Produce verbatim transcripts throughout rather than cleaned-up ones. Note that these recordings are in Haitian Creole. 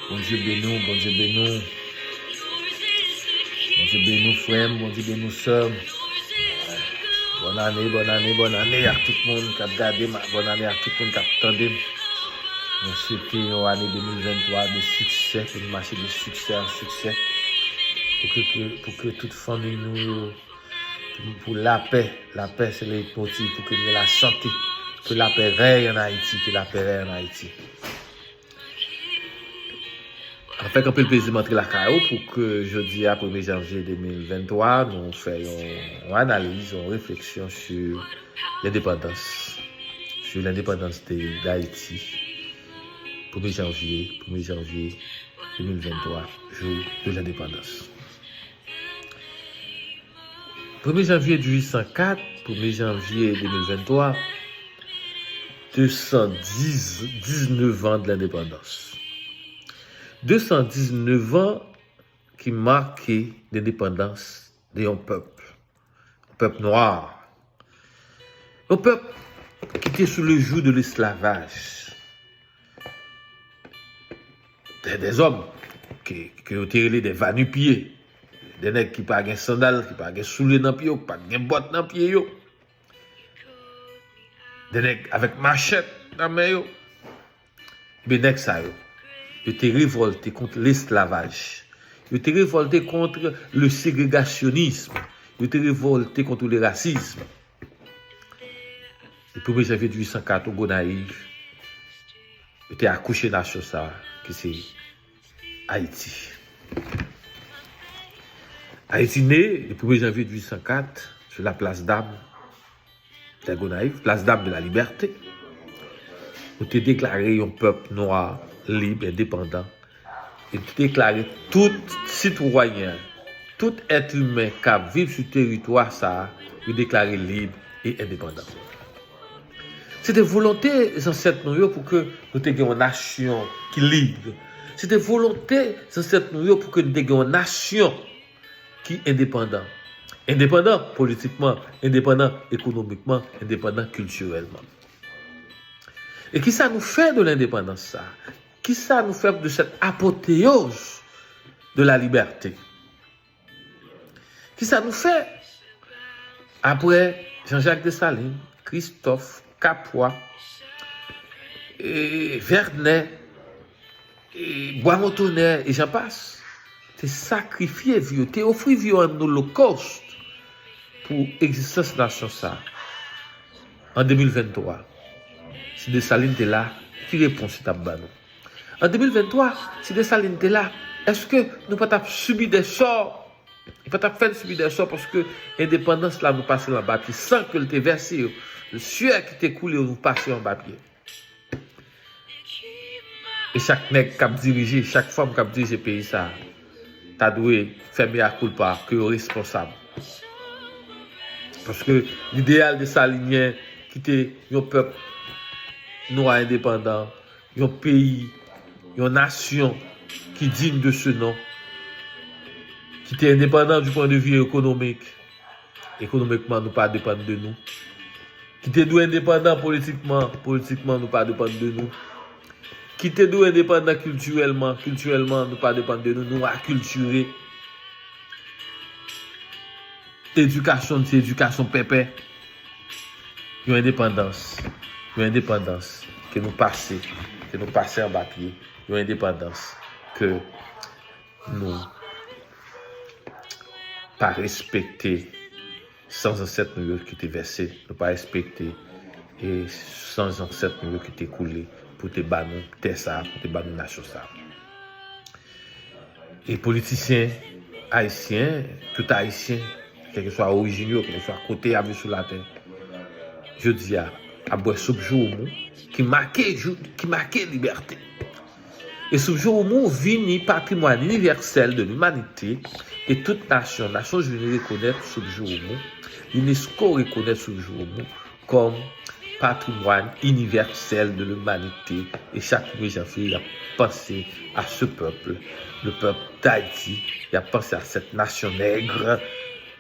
Bondye beni w, Bondye beni w. Bondye beni w, frè m, Bondye beni w, sè m. Bòn ane, bòn ane, bòn ane ak tout moun k ap gade m, bòn ane ak tout moun k ap tande m. Mwen swete yon ane de mil venntwa de siksè, pou n mache de siksè an siksè. Pou ke, ke, pou ke tout fanmi nou yo, pou, pou lapè, lapè se leyitmotiv, pou ke nou gen lasante, ke lapè rèy an Ayiti, ke lapè rèy an Ayiti. Avèk anpil plezi, m antre lakay ou pou ke jodi a, premye janvye de mil venntwa, nou fè yon, yon analiz, yon refleksyon sou lendepandans, sou lendepandans de, Dayiti. Premye janvye, premye janvye de mil venntwa, jou de lendepandans. Premye janvye dizuit san kat, premye janvye de mil venntwa, de san diz, diznèf an de lendepandans. De san diznèf an ki make lendepandans de yon pèp. Yon pèp nwa. Yon pèp ki te sou le joug de lesklavaj. Des, des hommes ke, ke yo te rele des va-nu-pieds. De nèg ki pa gen sandal, ki pa gen soulye nan pye yo, ki pa gen bòt nan pye yo. De nèg avèk machèt nan men yo. Ebyen, nèg sa yo, yo te revòlte kont lesklavaj. Yo te revòlte kont le segregasyonism. Yo te revòlte kont le rasism. E premye janvye dizuit san kat, o Gonayiv, yo te akouche nasyon sa a, ki se Ayiti. Ayiti ne, le premye janvye dizuit san kat, sou la Place d'Armes de Gonayiv, Place d'Armes de la Liberté, pou te deklare yon pèp nwa, lib, endepandan, e te deklare tout sitwayen, tout èt imen k ap viv sou teritwa sa a, yo deklare lib e endepandan. Se te volonte zansèt nou yo pou ke nou te gen yon nasyon ki lib. Se te volonte zansèt nou yo pou ke nou te gen yon nasyon ki endepandan. Endepandan politikman, endepandan ekonomikman, endepandan kiltirèlman. E kisa nou fè de lendepandans sa? Kisa nou fè de cette apothéose de la liberté? Kisa nou fè? Apre Jean-Jacques Dessalines, Christophe, Capois, e, Vernet, e, Boismont-Tonnerre, e jan pas, te sakrifye vi yo, te ofri vi yo an olokòst pou egzistans nasyon sa a. An de mil venntwa, si Desalin te la, ki repons li t ap ba nou? An de mil venntwa, si Desalin te la, èske nou pa t ap sibi de sò? Li pa t ap fè n sibi de sò paske endepandans la nou pase l anba pye, san ke l te vèse yo, syè ki te koule yo nou pase yo anba pye. E chak nèg k ap dirije, chak fanm k ap dirije peyi sa a, ta dwe fè mea culpa ke yo responsab. Paske lideyal desalinyen ki te yon pèp nwa endepandan, yon peyi, yon nasyon ki digne de ce nom, ki te endepandan du point de vue économique. Ekonomikman, nou pa depann de nou. Ki te dwe endepandan politikman, politikman, nou pa depann de nou. Ki te dwe endepandan kiltirèlman, kiltirèlman, nou pa depann de nou. Nou akiltire. Edikasyon n se edikasyon pèpè. Yon endepandans, yon endepandans ke nou pase, ke nou pase anba pye, yon endepandans ke nou pa respekte san zansèt nou yo ki te vèse, nou pa respekte e san zansèt nou yo ki te koule pou te ba nou tè sa, pou te ba nou nasyon sa. E politisyen ayisyen, tout ayisyen, kèlkeswa orijin yo, kèlkeswa kote y ap viv sou latè, jodi a, ap bwè soup jouroumou ki make jou, ki make libète. E soup jouroumou vini patrimwàn inivèsèl de limanite, e tout nasyon, Nasyonzini rekonèt soup jouroumou, unesco rekonèt soup jouroumou kòm patrimwàn inivèsèl de limanite, e chak premye janvye, y ap panse a ce peuple, le peuple d'Haïti, y ap panse a cette nation nègre,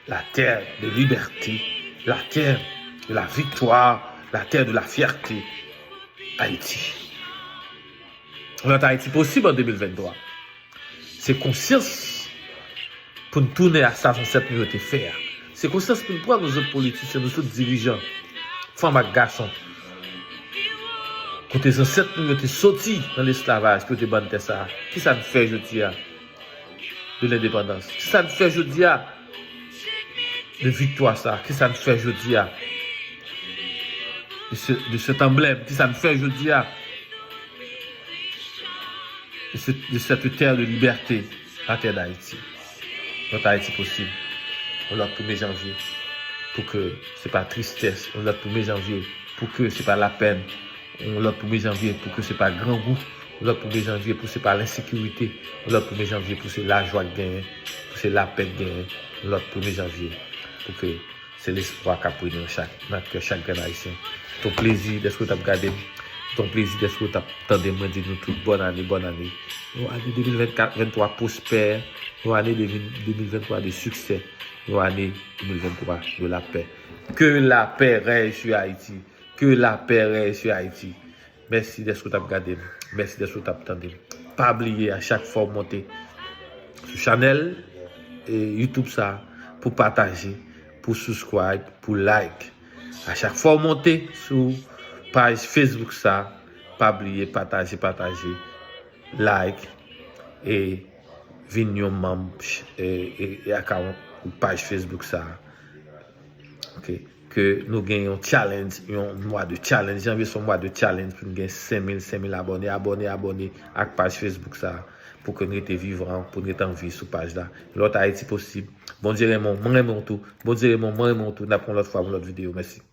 la terre de liberté, la terre de la victoire, la terre de la fierté, Haïti. Yon lòt Ayiti posib an de mil venntwa. Se konsyans pou n tounen a sa zansèt nou yo te fè a. Se konsyans pou n pran, nou zòt politisyen, nou zòt dirijan, fanm ak gason. Kote zansèt nou yo te soti nan lesklavaj pou yo te ban n tè sa a. Kisa n fè jodi a de lendepandans? Kisa n fè jodi a de viktwa sa a? Kisa n fè jodi a de se, de set anblèm? Kisa n fè jodi a de, se, de cette terre de liberté, la terre d'Haïti? Yon lòt Ayiti posib. Yon lòt premye janvye. Pou ke se pa tristès. Yon lòt premye janvye. Pou ke se pa lapenn. Yon lòt premye janvye. Pou ke se pa grangou. Yon lòt premye janvye. Pou se pa lensekirite. Yon lòt premye janvye. Pou se lajwa k genyen. Pou se lapè k genyen. Yon lòt premye janvye. Pou ke se lespwa k ap rene nan chak, nan kè chak grenn Ayisyen. Se yon plezi dèske w t ap gade m. Se yon plezi dèske w t ap tande m. Mwen di nou tout bòn ane, bòn ane. Yon ane de mil vennkat, venntwa pwospè. Yon ane de mil, de mil venntwa de siksè. Yon ane de mil venntwa de lapè. Que la paix règne sur Haïti. Que la paix règne sur Haïti. Mèsi dèske w t ap gade m. Mèsi dèske w t ap tande m. Pa bliye, a chak fwa w monte sou chanèl e YouTube sa, pou pataje, pou subscribe, pou like. A chak fwa w monte sou paj Facebook sa, pa bliye pataje, pataje, like, e vin yon manm e, e, e account ou paj Facebook sa. Ok. Ke nou gen yon challenge, yon mwa de challenge. Janvye se yon mwa de challenge pou n gen senk mil, senk mil abòne, abòne, abòne ak paj Facebook sa. Pou ke n rete vivan, pou n rete an vi sou paj la. Lòt Ayiti posib. Bondye renmen w, mwen renmen w tou. Bondye renmen w, mwen renmen w tou. N ap yon lòt fwa, yon lòt videyo. Mèsi.